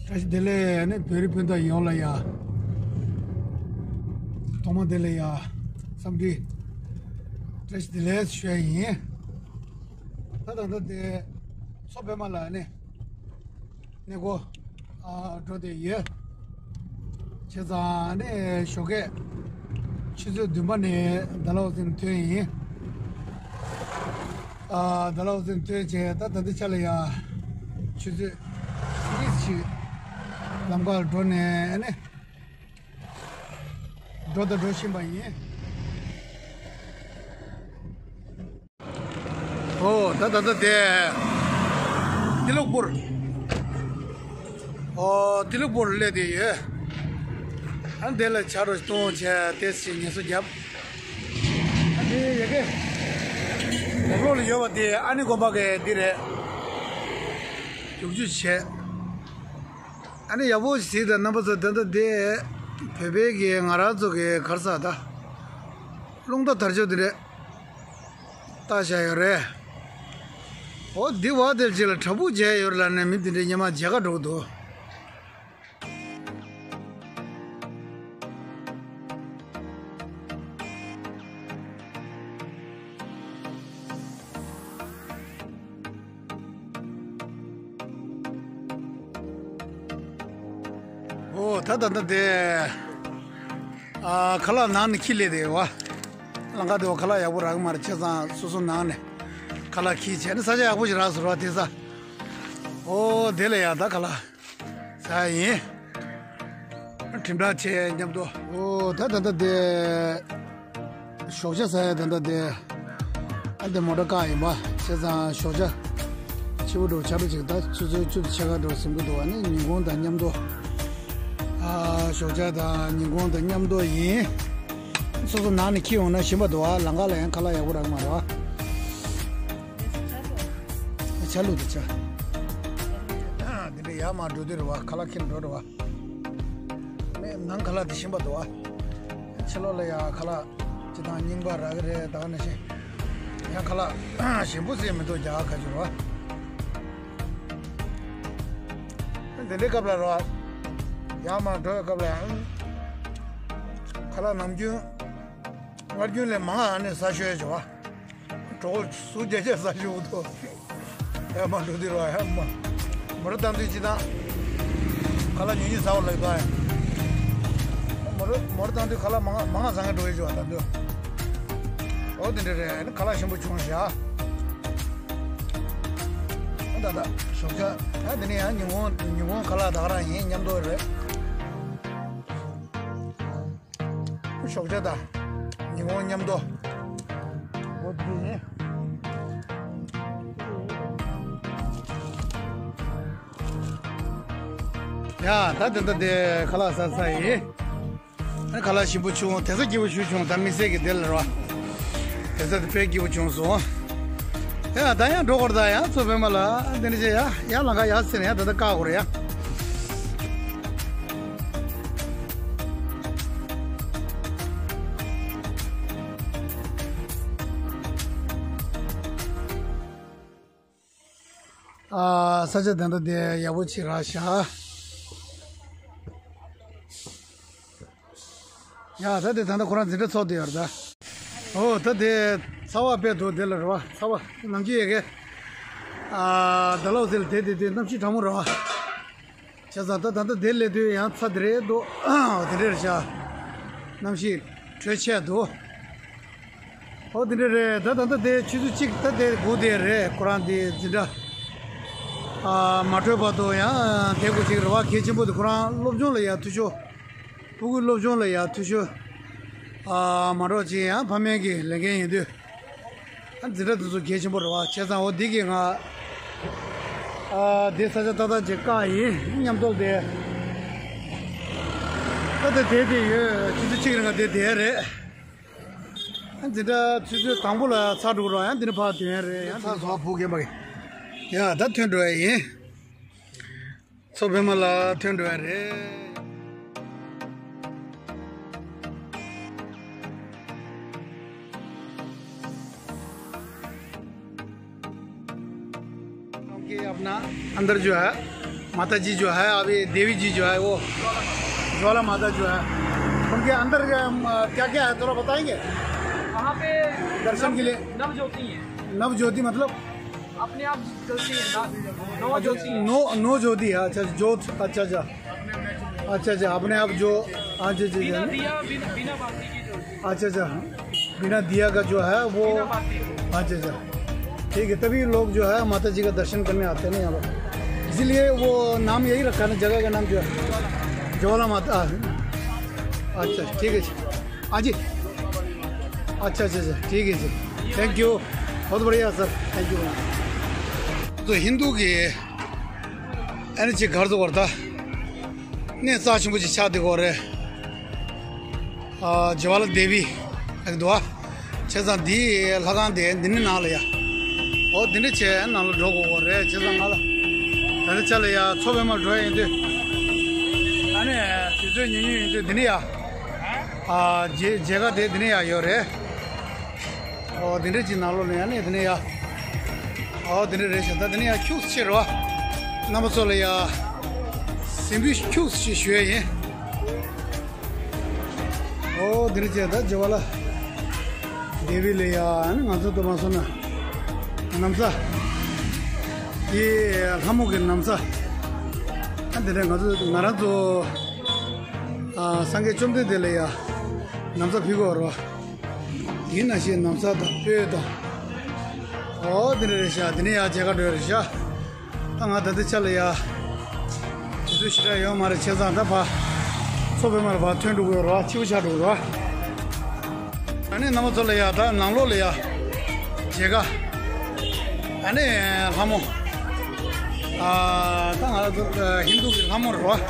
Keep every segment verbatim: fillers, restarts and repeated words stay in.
བཀྲ་ཤིས་བདེ་ལེགས་ནི་བོད་རིགས་སྤུན་ཟླ་ཡོངས་ལ་ཡ། ཐོག་མ་དེ་ལ་ཡ། འཚམས་འདྲི། བཀྲ་ཤིས་བདེ་ལེགས་ཞུ་ཡ་ཡིན། ད་ད་ལྟ་དེ། མཚོ་པདྨ་ལ་ནི། གནས་སྐོར། ཨ། འགྲོ་བསྡད་ཡོད། བྱས་ཙང་ནི་ཞོགས་ཀས་ཆུ་ཚོད་བདུན་པ་ནས་ཌལ་ཧོ་སི་ནས་ཐོན་ཡིན། ཨ། ཌལ་ཧོ་སི་ནས་ཐོན་བྱས་ད་ད་ལྟའི་ཆ་ལ་ཡ་ཆུ་ཚོད་ཕྱེད་ཀ་ཞིག་ལམ་ཁར་འགྲོ་ནས་ནི་འགྲོ་དང་འགྲོ་བཞིན་པ་ཡིན། ཨོ། ད་ད་ད་དེ། ཏི་ལོག་པུར། ཨོ། ཏི་ལོག་པུར་སླེབས་དེ་ཡོད། ཨ། དེ་ལ་ཆ་རོགས་གཏོང་བྱས་དེ་ཞིག་ངལ་གསོ་བརྒྱབ། ཨ། དེ་ཡ་གི། ནག་ལོག་ལ་ཡོད་པ་དེ་ཨ་ནི་དགོན་པ་གི་འདི་རེད། རྒྱུག་རྒྱུག་བྱས། ཨ་ནི་ཡག་པོ་ཞིག་གཟིགས་དང་རྣམ་པ་ཚོ། ད་ལྟ་དེ་བོད་པའི་གི་ང་རང་ཚོ་གི་ག་རེ་ཟེར་ད། རླུང་རྟ་དར་ལྕོག་དེ་འདྲས་བཏགས་བཞག་ཡོད་རེད། ཨོ། འདི་བ་དེར་ཅིག་ལ་བྲག་ཕུག་མཇལ་ཡོད་རེད་ལབ་ནས་མི་དེ་འདྲས་སྔོན་མ་མཇལ་ཁ་འགྲོ་གི་འདུག། ཨོ། ད་ད་ད་དེ། ཨ། ཁ་ལག་ནང་ནས་འཁྱེར་སླེབས་དེ་བ། ལམ་ཁ་དེ་བ་ཁ་ལག་ཡག་པོ་རག་གི་མ་རེད། བྱས་ཙང་སོ་སོ་ནང་ནས་ཁ་ལག་འཁྱེར་བྱས་ནས་ས་ཆ་ཡག་པོ་ཞིག་རག་སོང་ར་དེ་ས། ཨོ། དེ་ལ་ཡ་ད་ཁ་ལག་ཟ་ཡིན། དྲིལ་བསྒྲགས་བྱས་མཉམ་དུ། ཨོ། ད་ད་ད་དེ། ཞོགས་ཇ་ཟ་ཡ་ད་ལྟ་དེ། ཨ། དེ་མོ་ཊ་བཀག་ཡིན་པ། བྱས་ཙང་ཞོགས་ཇ་ཆེ་བོ་འགྲོ་ཆ་རོགས་ཅིག་ད་ཆུ་ཚོད་བཅུ་དང་ཕྱེད་ཀ་འགྲོ་ཟིན་གི་འདུག། ཨ་ནི་ཉིན་གུང་དང་མཉམ་དུ། ཨ། ཞོགས་ཇ་དང་ཉིན་གུང་དང་མཉམ་དུ་ཡིན། སོ་སོ་ནང་ནས་འཁྱེར་ཡོང་ན་ཞིམ་པ་འདུག། ཨ། ལམ་ཁ་ལ་ཡང་ཁ་ལག་ཡག་པོ་རག་གི་མ་རེད། ཨ། ཆ་ལུགས་དེ་ཆ། དེ་འདྲ་ཡར་མར་འགྲོ་དུས་རེད་བ། ཁ་ལག་འཁྱེར་འགྲོ་རེད་བ། ནང་ཁ་ལག་དེ་ཞིམ་པ་འདུག་ཨ། ཕྱི་ལོགས་ལ་ཡ་ཁ་ལག་སྤྱིར་བཏང་རྙིང་པ་རག་གི་རེད། ད་ག་ནང་བཞིན་ཡང་ཁ་ལག་ཞིམ་པོ་ཟེར་མི་འདུག། རྒྱ་གར་ཁ་ཆུ་རེད་བ། དེ་འདྲའི་སྐབས་ལ་རེད་བ། ཡར་མར་འགྲོ་བའི་སྐབས་ལ་ཡང་ཁ་ལག་ནམ་རྒྱུན་སྔར་རྒྱུན་ལས་མང་ང་ནས་ཟ་ཤོད་ཡ་བྱེད་བ། གྲོགས་སུ་རྒྱ་ཆ་ས་ཞུ་དོ། ཨེ་མ་འགྲོ་དུས་རོ་ཨེ་མ། མོ་ར་བཏང་དུས་ཅི་དང་། ཁ་ལག་ཉུང་ཉུང་ཟ་བ་ལ་ཡོད་ཨེ། མོ་ར་མོ་ར་བཏང་དུས་ཁ་ལག་མང་མང་ང་ཟ་མཁན་འགྲོ་ཡོད་ཅོ་བ་བཏང་དུས། ཨོ་དེ་འདྲ་རེད། ཨ་ནི་ཁ་ལག་ཞིམ་པོ་བྱུང་ཤག། ཨ་ད་ད་ཞོགས་ཇ། ཨ་དེ་ནས་ཡང་ཉིན་གུང་ཉིན་གུང་ཁ་ལག་ད་ག་རང་ཡིན། མཉམ་དུ་རེད། ཞོགས་ཇ་དང་ཉིན་གུང་མཉམ་དུ། འོ་དེ་ཡིན། ཡ་ད་དེ་ད་དེ་ཁ་ལག་ཟ་ས་ཡིན། ཨ་ཁ་ལག་ཞིམ་པོ་བྱུང་། དེ་ཚོ་སྐྱིད་པོ་ཞིག་བྱུང་། ད་དམིགས་བསལ་གྱི་དེ་ལ་རོ། དེ་ཚོ་དེ་དཔེ་སྐྱིད་པོ་བྱུང་སོང་། ཡ་ད་ཡང་འགྲོ་དགོས་རེད། ད་ཡང་མཚོ་པདྨ་ལ་དེ་འདྲ་བྱས་ཡ་ཡ་ལམ་ཁ་ཡར་སེང་ནས་ཡ་ད་ད་བཀག་དགོས་རེད་ཡ། ཨ། ས་ཆ་དེ་འདྲ་དེ་ཡག་པོ་ཅིག་རག་ཤག། ཡ་ད་དེ་ད་ལྟ་ཁོ་རང་འཛིན་གྲྭ་ཚོགས་བསྡད་ཡོད་རེད་ད། ཨོ་ད་དེ་ཚ་བ་དཔེ་འདུག། དེ་ལ་རེད་བ། ཚ་བ་ནམ་རྒྱུན་ཡོད་གི། ཨ། ཌལ་ཧོ་སི་ལ་དེ་དེ་དེ་གནམ་གཤིས་གྲང་མོ་རེད་བ། བྱས་ཙང་ད་ད་ལྟ་དེ་སླེབས་དུས་ཡང་ཚ་དེ་རེད་འདུག། ཨ། དེ་འདྲ་རེད་ཤག། གནམ་གཤིས་དྲོད་ཆེ་འདུག། ཨོ་དེ་འདྲ་རེད། ད་ད་ལྟ་དེ་ཆུ་ཚོད་གཅིག་ད་དེ་སྒུག་བསྡད་རེད། ཁོ་རང་དེ་འཛིན་གྲྭ། ཨ། མ་གྲོལ་བར་དུ་ཡང་དེ་དགོས་ཅིག་རེད་བ། གལ་ཆེན་པོ་དེ་ཁོ་རང་སློབ་སྦྱོང་ལ་ཡ་འཐུས་ཤོར། ཕྲུ་གུའི་སློབ་སྦྱོང་ལ་ཡ་འཐུས་ཤོར། ཨ། མ་འགྲོ་ཅིག་ཡང་ཕ་མའི་གི་ལས་འགན་ཡིན་དུས། ཨ། འཛིན་གྲྭ་དེ་ཚོ་གལ་ཆེན་པོ་རེད་བ། བྱས་ཙང་འོ་འདི་གི་ང་། ཨ། འདི་ས་ཆ་ཏག་ཏག་ཅིག་བཀག་ཡིན། མཉམ་དུ་དེ། ད་དེ་དེ་དེ་ཡོད། ཆུ་ཚོད་གཅིག་རིང་ང་དེ་དེ་རེད། ཨ། འཛིན་གྲྭ་ཆུ་ཚོད་དང་པོ་ལ་ཚར་འགྲོ་གི་རེད་བ། ཡང་འདི་ནས་ཕར་དོན་རེད། ཡང་ཚར་སོང་བ། བུ་རྒན་པ་གི། ཡ་ད་ཐོན་འགྲོ་ཡ་ཡིན། མཚོ་པདྨ་ལ་ཐོན་འགྲོ་ཡ་རེད། आपके अपना अंदर जो है माता जी जो है, अभी देवी जी जो है, वो ज्वाला माता जो है, उनके अंदर क्या, क्या क्या है, थोड़ा बताएंगे? वहाँ पे दर्शन के लिए। नव ज्योति है। नव ज्योति मतलब? अपने आप जलती है, नौ ज्योति है। नौ नौ ज्योति है। अच्छा, जोत। अच्छा, अच्छा। अच्छा, अच्छा, अपने आप जो। अच्छा, अच्छा, बिना दिया, बिना बाती की जलती है। अच्छा, अच्छा। बिना दिया का जो है वो। अच्छा, अच्छा। ठीक है, तभी लोग जो है माता जी का दर्शन करने आते हैं ना यहाँ पर, इसीलिए वो नाम यही रखा है ना, जगह का नाम जो है ज्वाला माता। अच्छा, ठीक है जी। हाँ जी। अच्छा, अच्छा, अच्छा, ठीक है जी। Thank you. बहुत बढ़िया सर। Thank you. तो हिंदू की एनर्जी घर तो करता ने साच मुझे शादी को रे। ཨ་ཇི་ཝ་ལ་དེ་བི་ལེགས་འདུག་ཨ། བྱས་ཙང་འདི་ལྷ་ཁང་དེ་འདི་ནི་ནང་ལ་ཡ། ཨོ་འདི་འདྲ་བྱས་ནང་ལ་འགྲོ་དགོས་རེད། བྱས་ཙང་ང་ལ་ད་ལྟ་ཅ་ལ་ཡ་མཚོ་པདྨ་འགྲོ་ཡ་ཡིན་དུས། ཨ་ནི་དུས་ཚོད་ཉུང་ཉུང་ཡིན་དུས་འདི་ནི་ཡ། ཨ་མཇལ་མཇལ་ཁ་དེ་འདི་ནི་ཡ་ཡོད་རེད། ཨོ་འདི་འདྲ་ཅིག་ནང་ལོགས་ནས་ཨ་ནི་འདི་ནི་ཡ། ཨོ་འདི་འདྲ་རེད་ཤག་ད་འདི་ནི་ཡ་ཁྱུག་ཙམ་ཕྱིར་རོ། རྣམ་པ་ཚོ་ལ་ཡ་གཟིམ་དཔུང་ཁྱུག་ཙམ་ཞུ་ཡ་ཡིན། ཨོ་འདི་རེད་ཅེ། ད་ཇི་ཝ་ལ་དེ་བི་ལ་ཡ་ཨ་ནི་ང་ཚོ་དུ་མ་སོང་ན་ན་བཟའ། དེ་ལྷ་མོ་གི་ན་བཟའ། ཨ་འདི་ནས་ང་ཚོ་ང་རང་ཚོ་ཨ་སངས་རྒྱས་བཅོམ་ལྡན་འདས་ལ་ཡ་ན་བཟའ་ཕུལ་གོ་རོ། དེ་ན་བཞིན་ན་བཟའ་དང་སྤོས་དང་། ཨོ་འདི་རེད་ཤག་འདི་ནས་ཡ་མཇལ་ཁ་འགྲོ་ཡ་རེད་ཤག་ད་ང་ད་ལྟ་ཅ་ལ་ཡ། དུས་ཚོད་ཞེ་དྲག་ཡོད་མ་རེད། བྱས་ཙང་ད་ཕ། མཚོ་པདྨ་ལ་ཕར་ཐོན་འགྲོ་གི་ཡོད་རེད་བ། ཕྱི་པོ་ཆགས་འགྲོ་གི་རེད་བ། ཨ་ནི་རྣམ་པ་ཚོ་ལ་ཡ་ད་ནང་ལོགས་ལ་ཡ། མཇལ་ཁ། ཨ་ནི་ལྷ་མོ། ཨ་ད་ང་ཚོ་ཧིན་དུ་གི་ལྷ་མོ་རེད་བ།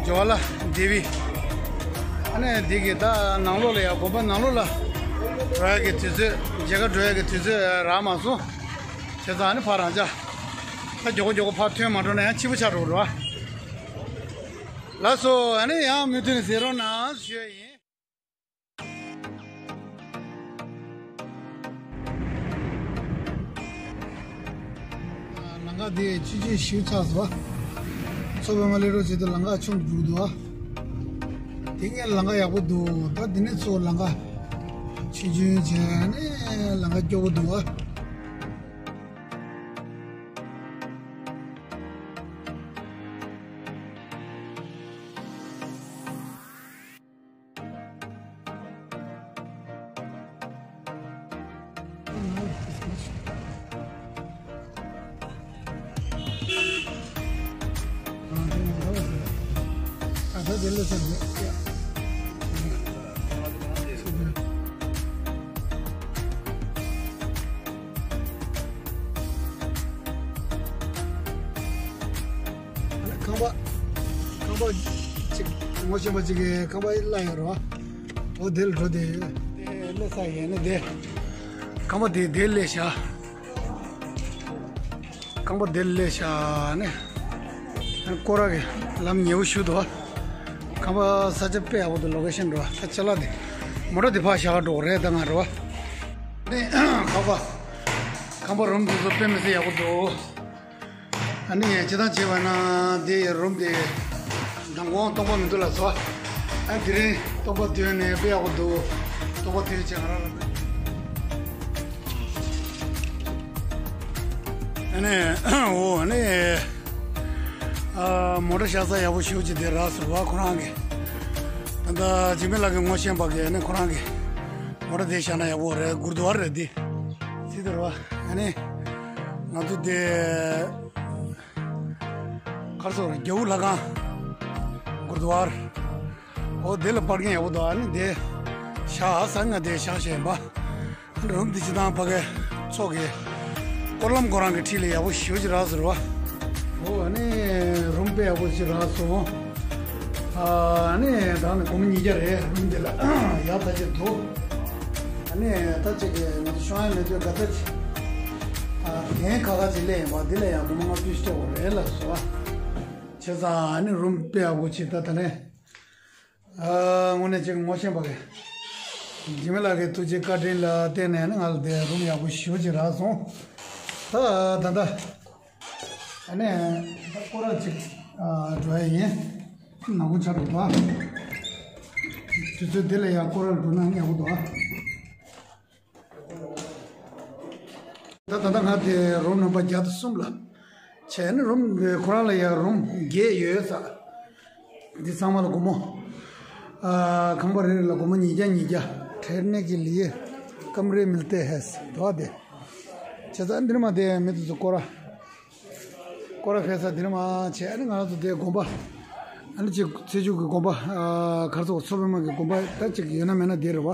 ཇི་ཝ་ལ་དེ་བི། ཨ་ནི་འདི་གི་ད་ནང་ལོགས་ལ་ཡ་དགོན་པ་ནང་ལོགས་ལ། འགྲོ་ཡ་གི་དུས་ཚོད། མཇལ་ཁ་འགྲོ་ཡ་གི་དུས་ཚོད་རག་མ་སོང་། བྱས་ཙང་ཨ་ནི་ཕར་རང་ཅག་ད་མགྱོགས་པོ་མགྱོགས་པོ་ཕར་ཐོན་མ་འགྲོ་ན་ཡང་ཕྱི་པོ་ཆགས་འགྲོ་རོགས། ལགས་སོ། ཨ་ནི་ཡང་མུ་མཐུད་ནས་གཟིགས་རོགས་གནང་ཞུ་ཡ་ཡིན། ལམ་ཁ་དེ་ཆུ་ཆེན་ཞིག་ཆགས་སོང་བ། མཚོ་པདྨ་སླེབས་རོགས་བྱེད་དུ་ལམ་ཁ་ཆུང་དུ་འགྲོ་གི་འདུག་བ། དེ་ངས་ལམ་ཁ་ཡག་པོ་འདུག་ད་འདི་ནས་ཚུར་ལམ་ཁ་ཆུང་ཆུང་བྱས་ནས་ལམ་ཁ་སྐྱོ་པོ་འདུག་བ། ཁང་པ། ཁང་པ་ཅིག་ངོ་ཤེས་པ་ཅིག་གིས་ཁང་པ་གླ་ཡོད་རེད་བ། འོ་དེ་ལ་འགྲོ་དེ་ཡོད། དེ་གླ་ས་ཡིན་ན་དེ། ཁང་པ་དེ་དེ་གླས་ཤག་ཁང་པ་དེ་གླས་ཤག་ནས། སྐོར་ར་གི་ལམ་ཉེ་བོ་ཞུ་དོ། ཁང་པ་ས་ཆ་དཔེ་ཡག་པོ་འདུག་ལོ་ཀེ་ཤན་འགྲོ་བ། ད་ཅ་ལག་དེ་མོ་ཊ་དེ་ཕར་བཞག་འགྲོ་གི་རེད། ད་ང་འགྲོ་བ། ནས་ཁང་པ། ཁང་པ་རུམ་དེ་ཚོ་དཔེ་མི་སྲིད་ཡག་པོ་འདུག་ཨ་ནི་སྤྱིར་བཏང་བྱས་པ་ན་དེ་རུམ་དེ་མདང་དགོང་སྟོང་པ་མི་འདུག་ལ་སོ། ཨ་དེ་རིང་སྟོང་པ་བཏོན་ནས་དཔེ་ཡག་པོ་འདུག་སྟོང་པ་བཏོན་བྱས་ང་རང་ལ། ཨ་ནི་འོ་ཨ་ནི་ཨ་མོ་ཊ་བཞག་ས་ཡག་པོ་ཞེ་པོ་ཅིག་དེ་རག་སོང་བ། ཁོ་རང་གི་ད་ལྟ་འཇིགས་མེད་ལགས་ཀྱིས་ངོ་ཤེས་པ་གི་ཨ་ནི་ཁོ་རང་གི་མོ་ཊ་དེ་བཞག་ན་ཡག་པོ་རེད། གུར་དུ་བ་རེད་དེ། ཚིག་དེ་རེད་བ། ཨ་ནི་ང་ཚོ་དེ། གར་སོང་རྒྱལ་བོ་ལྷ་ཁང་། གུར་དུ་བར། འོ་དེ་ལ་པར་ཀིང་ཡག་པོ་འདུག་ཨ་ནི་དེ་བཞག་ས་ང་དེ་བཞག་བཞག་ཡིན་པ། རུམ་དེ་སྤྱིར་བཏང་ཕ་གི་ཚོགས་ཀྱི་སྐོར་ལམ་ཁོ་རང་གི་འཁྲིས་ལ་ཡག་པོ་ཞེ་པོ་ཅིག་རག་ཟེར་བ། འོ་ཨ་ནི་རུམ་དཔེ་ཡག་པོ་ཅིག་རག་སོང་། ཨ་ནི་ད་ནི་སྒོར་མོ་ཉིས་བརྒྱ་རེད། རུམ་དེ་ལ་ཡག་ཐག་ཆོད་འདུག་ཨ་ནི་ད་ཅིག་གི་ང་ཚོ་ཤོང་ཡ་མེད་དུས་ག་ཚ་ཅིག་ཨ་གན་ཁ་ཁ་ཅིག་སླེབས་ཡིན་པ། འདི་ལ་ཡང་སྒོར་མོ་ལྔ་བཅུ་ཞིག་སྤྲད་དགོས་རེད་ལ་སོ། བྱས་ཙང་ཨ་ནི་རུམ་དཔེ་ཡག་པོ་ཅིག་ད་ད་ནས་ཨ་དངོས་གནས་ཅིག་ངོ་ཤེས་པ་གི་འཇིགས་མེད་ལགས་ཀྱི་ཐུགས་རྗེ་བཀའ་དྲིན་ལ་བརྟེན་ནས་ཨ་ནི་ང་ལ་དེ་རུམ་ཡག་པོ་ཞེ་པོ་ཅིག་རག་སོང་། ད་ད་ད། ཨ་ནི། སྐོར་ར་ཅིག་ཨ་འགྲོ་ཡ་ཡིན། ནག་པོ་ཆགས་འགྲོ་འདུག་ཨ། དུས་ཚོད་འདི་ལ་ཡང་སྐོར་ར་འགྲོ་ན་སྙན་པོ་འདུག་ཨ། ད་ད་ལྟ་ང་དེ་རུམ་ནམ་བར་བརྒྱ་དང་གསུམ་ལ་བྱས་ནས། རུམ་ཁོ་རང་ལ་ཡང་རུམ་བརྒྱད་ཡོད་ས། འདི་ཚང་མ་ལ་སྒོར་མོ། ཨ། ཁང་པ་རེ་རེ་ལ་སྒོར་མོ་ཉིས་བརྒྱ་ཉིས་བརྒྱ། ཐེར་ནེ་གི་ལི་ཡེ་ཀམ་རེ་མིལ་ཏེ་ཧེ་ཟེར་འདུག་ཨ། དེ་བྱས་ཙང་འདིར་མ་དེ་མི་དེ་ཚོ་སྐོར་ར། སྐོར་ར་ཕེབས་ས་འདིར་མ་བྱས། ཨ་ནི་ང་རང་ཚོ་དེ་དགོན་པ། ཨ་ནི་ཅིག་ཚེ་མཇུག་གི་དགོན་པ། ཨ། གར་སོགས་མཚོ་པདྨ་གི་དགོན་པ་ད་ཅིག་ཡོད་ན་མེད་ན་དེ་རེད་བ།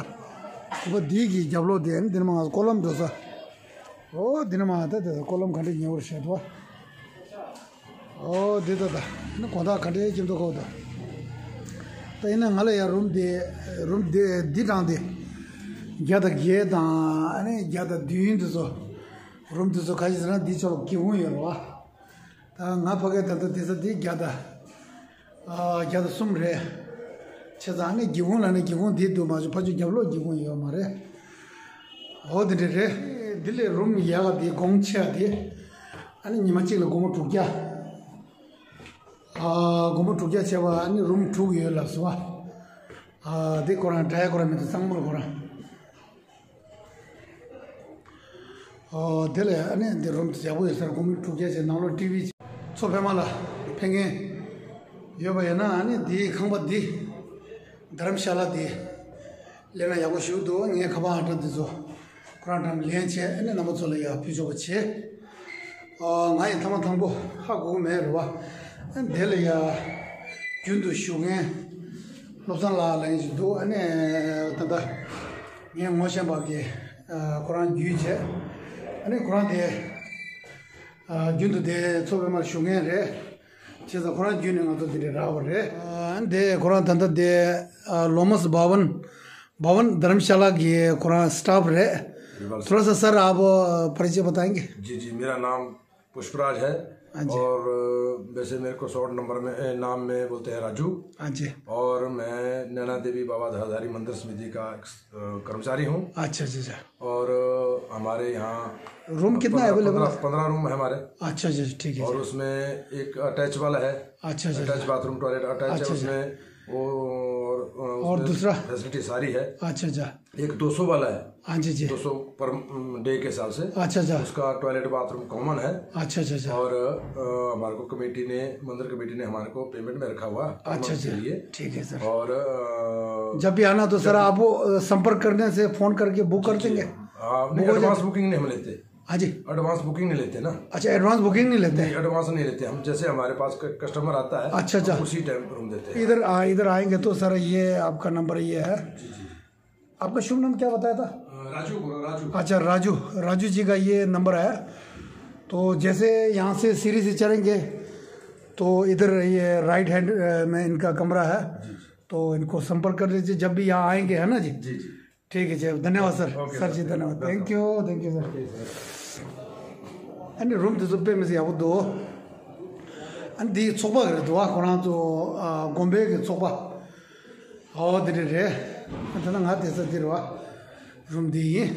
དགོན་པ་འདི་གི་རྒྱབ་ལོགས་དེ། ཨ་ནི་འདིར་མ་ང་ཚོ་སྐོར་ལམ་འགྲོ་ས། འོ་འདིར་མ་ད་དེ་སྐོར་ལམ་ག་འདྲ་ཉེ་བོར་བྱས་འདུག་བ། འོ་འདི་ད་ད། ཨ་ནི་དགོང་དག་ག་འདྲའི་ཁྱིམ་ཐོག་ཁོག་ད། ད་ཡིན་ན་ང་ལ་ཡང་རུམ་དེ། རུམ་དེ་འདི་གྲངས་དེ་བརྒྱ་དང་བརྒྱད་དང་། ཨ་ནི་བརྒྱ་དང་བདུན་དེ་ཚོ། རུམ་དེ་ཚོ་ག་ཅི་ཟེར་ན་འདི་ཕྱོགས་སྒེའུ་ཁུང་ཡོད་རེད་བ། ད་ང་ཕ་གིར་ད་ལྟ་བསྡད་ས་འདི་བརྒྱ་དང་། ཨ། བརྒྱ་དང་གསུམ་རེད། བྱས་ཙང་ཨ་ནི་སྒེའུ་ཁུང་ལ་ནི་སྒེའུ་ཁུང་འདི་འདུག་མ་གཞི་ཕར་ཕྱོགས་རྒྱབ་ལོགས་སྒེའུ་ཁུང་ཡོད་མ་རེད། འོ་དེ་འདྲ་རེད། འདི་ལས་རུམ་ཡག་ག་དེ་གོང་ཆེ་བ་དེ། ཨ་ནི་ཉི་མ་གཅིག་ལ་སྒོར་མོ་དྲུག་བརྒྱ། ཨ། སྒོར་མོ་དྲུག་བརྒྱ་བྱས་པ་ཨ་ནི་རུམ་དྲུག་ཡོད་ལབ་སོང་བ། ཨ། དེ་ཁོ་རང་འདྲ་ཡ་ཁོ་རང་མི་འདུག་གཙང་མ་ལ་ཁོ་རང་། ཨོ། དེ་ལས་ཨ་ནི་འདི་རུམ་དེ་ཡག་པོ་ཡོད་ས་རེད། སྒོར་མོ་དྲུག་བརྒྱ་བྱས། ནང་ལོགས་ཊི་ཝི་བྱས། མཚོ་པདྨ་ལ་ཕེབས་མཁན་ཡོད་པ་ཡིན་ན། ཨ་ནི་འདིའི་ཁང་པ་འདི་དྷ་རམ་ཤ་ལ་འདི་ལེན་ན་ཡག་པོ་ཞིག་འདུག་ངའི་ཁ་པར་ཨང་གྲངས་འདི་ཚོ་ཁོ་རང་འགྲམ་ལེན་བྱས། ཨ་ནི་རྣམ་པ་ཚོ་ལ་ཡང་ཕུལ་ཆོག་པ་བྱས། ཨོ། ང་ཡི་ཐ་མ་དང་པོ་ཧ་གོ་གི་མེད་རེད་བ། ཨ་ནི་དེ་ལ་ཡང་རྒྱུན་དུ་བཞུགས་མཁན་བློ་བཟང་ལགས་ལབ་མཁན་ཞིག་འདུག་ཨ་ནི་ད་ལྟ་ངས་ངོ་ཤེས་པ་གི། ཨ། ཁོ་རང་བརྒྱུད་བྱས། ཨ་ནི་ཁོ་རང་དེ། ཨ། རྒྱུན་དུ་དེ་མཚོ་པདྨར་བཞུགས་མཁན་རེད། བྱས་ཙང་ཁོ་རང་བརྒྱུད་ནས་ང་ཚོ་དེ་འདྲ་རག་པ་རེད། ཨ། དེ་ཁོ་རང་ད་ལྟ་དེ། ཨ། ལོ་མོས་བྷ་ཝན། བྷ་ཝན་དྷ་རམ་ཤ་ལ་གི་ཁོ་རང་སི་ཊཱཕ་རེད། थोड़ा सा सर आप परिचय बताएंगे? जी जी, मेरा नाम पुष्पराज है। हाँ जी। और अ, वैसे मेरे को शॉर्ट नंबर में, ए, नाम में बोलते हैं राजू। हाँ जी। और मैं नैना देवी बाबा धारधारी मंदिर समिति का एक, अ, कर्मचारी हूँ। अच्छा अच्छा अच्छा। और अ, हमारे यहाँ रूम कितना अवेलेबल है? पंद्रह रूम है हमारे। अच्छा अच्छा, ठीक है। और उसमें एक अटैच वाला है। अच्छा अच्छा। अटैच बाथरूम, टॉयलेट अटैच है। अच्छा अच्छा। उसमें वो और, अ, और उसमें दूसरा? फैसिलिटी सारी है। अच्छा अच्छा। एक दो सौ वाला है। हाँ जी जी। दो सौ पर डे के हिसाब से। अच्छा अच्छा। उसका टॉयलेट बाथरूम कॉमन है। अच्छा अच्छा अच्छा। और अ, हमारे को कमेटी ने, मंदिर कमेटी ने हमारे को पेमेंट में रखा हुआ है अच्छा अच्छा। ठीक है सर। और अ, जब भी आना तो सर आप संपर्क करने से, फोन करके बुक कर देंगे। हाँ, नहीं, एडवांस बुकिंग नहीं हम लेते। हाँ जी। एडवांस बुकिंग नहीं लेते ना। अच्छा, एडवांस बुकिंग नहीं लेते? नहीं, एडवांस नहीं लेते हम। जैसे हमारे पास कस्टमर आता है, अच्छा अच्छा। उसी टाइम रूम देते हैं। इधर आ, इधर आएंगे तो सर, ये आपका नंबर ये है। जी जी। आपका शुभ नाम क्या बताया था? राजू बोलो, राजू। अच्छा, राजू। राजू जी का ये नंबर है। तो जैसे यहाँ से सीढ़ी से चढ़ेंगे तो इधर ये राइट हैंड में इनका कमरा है। जी जी। तो इनको संपर्क कर लीजिए जब भी यहाँ आएंगे, है ना जी? जी जी। ठीक है जी, धन्यवाद सर। ओके सर जी, धन्यवाद। Thank you, thank you sir. ཨ་ནི་རུམ་དེ་ཚོ་དཔེ་མི་སྲིད་ཡག་པོ་འདུག་ཨ་ནི་འདི་ཚོགས་པ་རེད་འདུག་བ། ཁོ་རང་ཚོ་ཨ་དགོན་པའི་གི་ཚོགས་པ། ཨོ་དེ་འདྲ་རེད། ཨ་ད་ལྟ་ང་བསྡད་ས་འདི་རེད་བ། རུམ་འདི་ཡིན།